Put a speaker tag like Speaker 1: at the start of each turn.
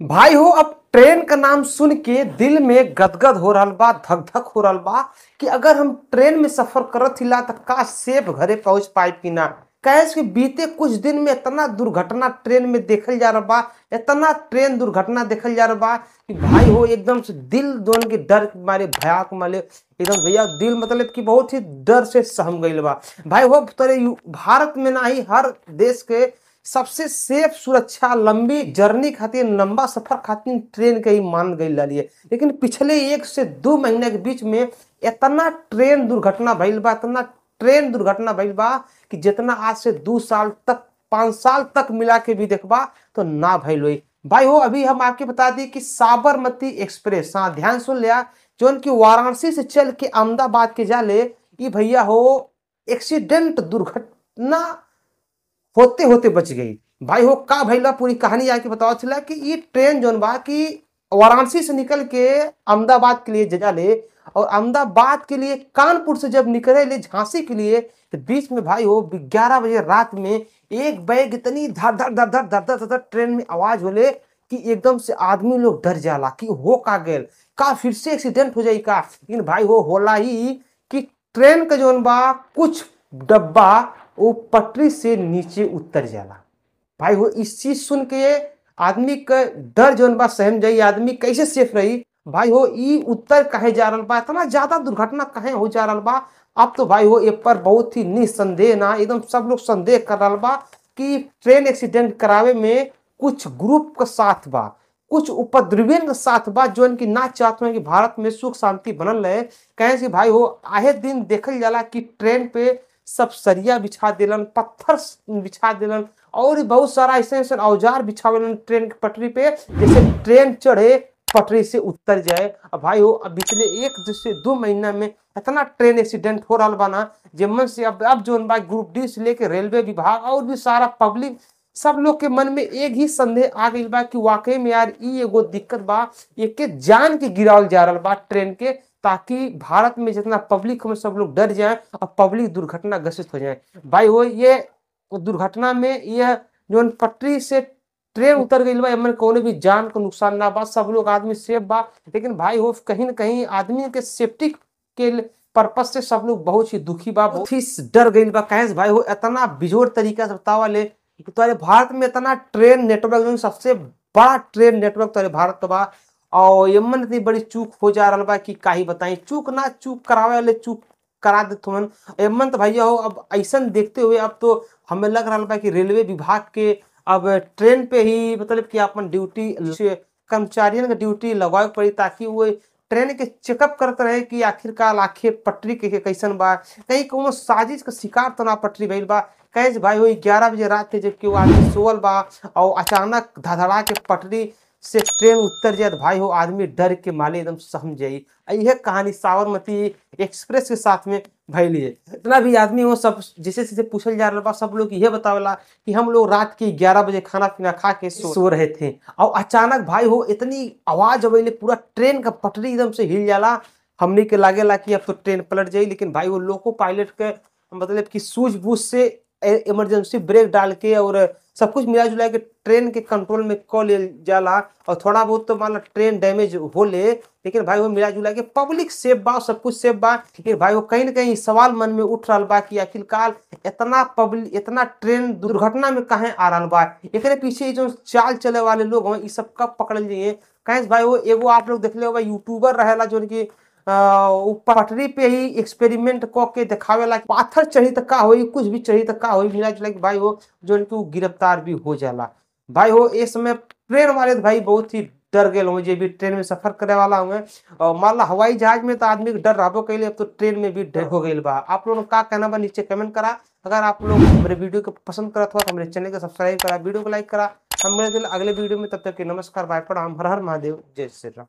Speaker 1: भाई हो अब ट्रेन का नाम सुन के दिल में गदगद हो रहल बा, धक धक हो रहल बा कि अगर हम ट्रेन में सफर करत हिला त का सेफ घरे पहुंच पाए कि ना। काहे कि बीते कुछ दिन में इतना दुर्घटना ट्रेन में देखल जा रहा बा, इतना ट्रेन दुर्घटना देखल जा रहा बा कि भाई हो एकदम से दिल दोन के डर के मारे भयाक मारे एकदम भैया दिल मतलब कि बहुत ही डर से सहम गईल बा। भाई हो तोरे भारत में ना ही हर देश के सबसे सेफ सुरक्षा लंबी जर्नी खातिर लंबा सफर खातिर ट्रेन के ही मान गई रही है, लेकिन पिछले 1 से 2 महीने के बीच में इतना ट्रेन दुर्घटना भइल बा, इतना ट्रेन दुर्घटना भइल बा कि जितना आज से 2 साल तक 5 साल तक मिला के भी देखबा तो ना भइल होई। भाई हो अभी हम आपके बता दी कि साबरमती एक्सप्रेस, हाँ ध्यान सुन लिया, जो कि वाराणसी से चल के अहमदाबाद के जाले ये भैया हो एक्सीडेंट दुर्घटना होते होते बच गई। भाई हो का भैला पूरी कहानी आके बताओ चला कि ये ट्रेन जोन बा कि वाराणसी से निकल के अहमदाबाद के लिए जाले और अहमदाबाद के लिए कानपुर से जब निकले ले झांसी के लिए तो बीच में भाई हो 11 बजे रात में एक बैग इतनी धर धर धर धर धर धर धर ट्रेन में आवाज होले कि एकदम से आदमी लोग डर जाला कि हो का गेल, का फिर से एक्सीडेंट हो जाई का। लेकिन भाई हो होला ही कि ट्रेन का जोन बा कुछ डब्बा वो पटरी से नीचे उतर जाला। भाई हो इस चीज सुन के आदमी का डर जोन बा सहम जाई, आदमी कैसे सेफ रही। भाई हो ई उत्तर कहे जा रहा बा, इतना ज्यादा दुर्घटना कहे हो जा रहा बा। अब तो भाई हो ए पर बहुत ही निसंदेह ना एकदम सब लोग संदेह कर रहा बा कि ट्रेन एक्सीडेंट करावे में कुछ ग्रुप का साथ बा, कुछ उपद्रवियन के साथ बा जो इनकी ना चाहते हैं कि भारत में सुख शांति बनल रहे। कहे कि भाई हो आए दिन देखल जाला कि ट्रेन पे सब सरिया बिछा दिलन, पत्थर बिछा दिलन और बहुत सारा ऐसे ऐसे औजार बिछावेलन ट्रेन के पटरी पे, जैसे ट्रेन चढ़े पटरी से उतर जाए। अब भाई हो अब पिछले 1 से 2 महीना में इतना ट्रेन एक्सीडेंट हो रहा बा ना जेमन से अब जोन बा ग्रुप डी से लेके रेलवे विभाग और भी सारा पब्लिक सब लोग के मन में एक ही संदेह आ गई बा कि वाकई में यार ई एगो दिक्कत बा, एक जान के गिरावल जा रहा बा ट्रेन के, ताकि भारत में जितना पब्लिक में सब लोग डर जाए और पब्लिक दुर्घटना ग्रसित हो जाए। भाई हो ये दुर्घटना में यह जो पटरी से ट्रेन उतर गई बा एमन कोनो भी जान को नुकसान ना बा, सब लोग आदमी सेफ बा। लेकिन भाई हो कहीं ना कहीं आदमी के सेफ्टी के पर्पज से सब लोग बहुत ही दुखी बा, बहुत ही डर गई बा। कहे भाई हो इतना बिजोड़ तरीका से बतावा ले तुम्हारे भारत में इतना ट्रेन नेटवर्क सबसे बड़ा ट्रेन नेटवर्क तुम्हारे भारत बा और यमन इतनी बड़ी चूक हो जा रहा बा कि का ही बताई। चूक ना चूक करावे वाले चूक करा देते हन यमन। तो भैया हो अब ऐसा देखते हुए अब तो हमें लग रहा बा कि रेलवे विभाग के अब ट्रेन पे ही मतलब कि अपन ड्यूटी कर्मचारियों की ड्यूटी लगावे पड़ी ताकि वो ट्रेन के चेकअप करते रहे कि आखिरकार आखिर पटरी के कैसन बा, कहीं कोनो साजिश का शिकार तो ना पटरी भइल बा। कहे भाई हो 11 बजे रात के जबकि वो आदमी सोवल बा और अचानक धधड़ा के पटरी से ट्रेन उतर जाए तो भाई हो आदमी डर के माले एकदम सहम जाई। यह कहानी साबरमती एक्सप्रेस के साथ में भइली है। इतना भी आदमी हो सब जैसे जैसे पूछल जा रहा बा सब लोग यह बतावला कि हम लोग रात के 11 बजे खाना पीना खा के सो रहे थे और अचानक भाई हो इतनी आवाज अबैले पूरा ट्रेन का पटरी एकदम से हिल जाला। हमने के लागेला कि अब तो ट्रेन पलट जाई, लेकिन भाई वो लोको पायलट के मतलब कि सूझबूझ से इमरजेंसी ब्रेक डाल के और सब कुछ मिला जुला के ट्रेन के कंट्रोल में क ले जाला और थोड़ा बहुत तो मान लो ट्रेन डैमेज हो ले, लेकिन भाई वो मिला जुला के पब्लिक सेफ बा, सब कुछ सेफ बा। लेकिन भाई वो कहीं ना कहीं सवाल मन में उठ रहा बा कि आखिरकार इतना पब्लिक इतना ट्रेन दुर्घटना में कहें आ रहा बा, एकरे पीछे जो चाल चले वाले लोग हैं ये सब कब पकड़ल जाइए। कहें भाई वो एगो आप लोग देख ले यूट्यूबर रहेला जो कि पटरी पे ही एक्सपेरिमेंट क के दिखावेला पाथर चढ़ी तक का होई, कुछ भी चढ़ी तक का होई, मिला जुला के भाई हो जो कि गिरफ्तार भी हो जाला। भाई हो इस समय ट्रेन वाले तो भाई बहुत ही डर गए होंगे, जो भी ट्रेन में सफर करे वाला होंगे। और मान ला हवाई जहाज में तो आदमी के डर रहबो कैले, अब तो ट्रेन में भी डर हो गई बा। आप लोगों का कहना बा नीचे कमेंट करा। अगर आप लोग मेरे वीडियो को पसंद करत हो तो हमारे चैनल को सब्सक्राइब करा, वीडियो को लाइक करा। हम मिलते अगले वीडियो में, तब तक के नमस्कार, बाय, प्रणाम, हर हर महादेव, जय श्री राम।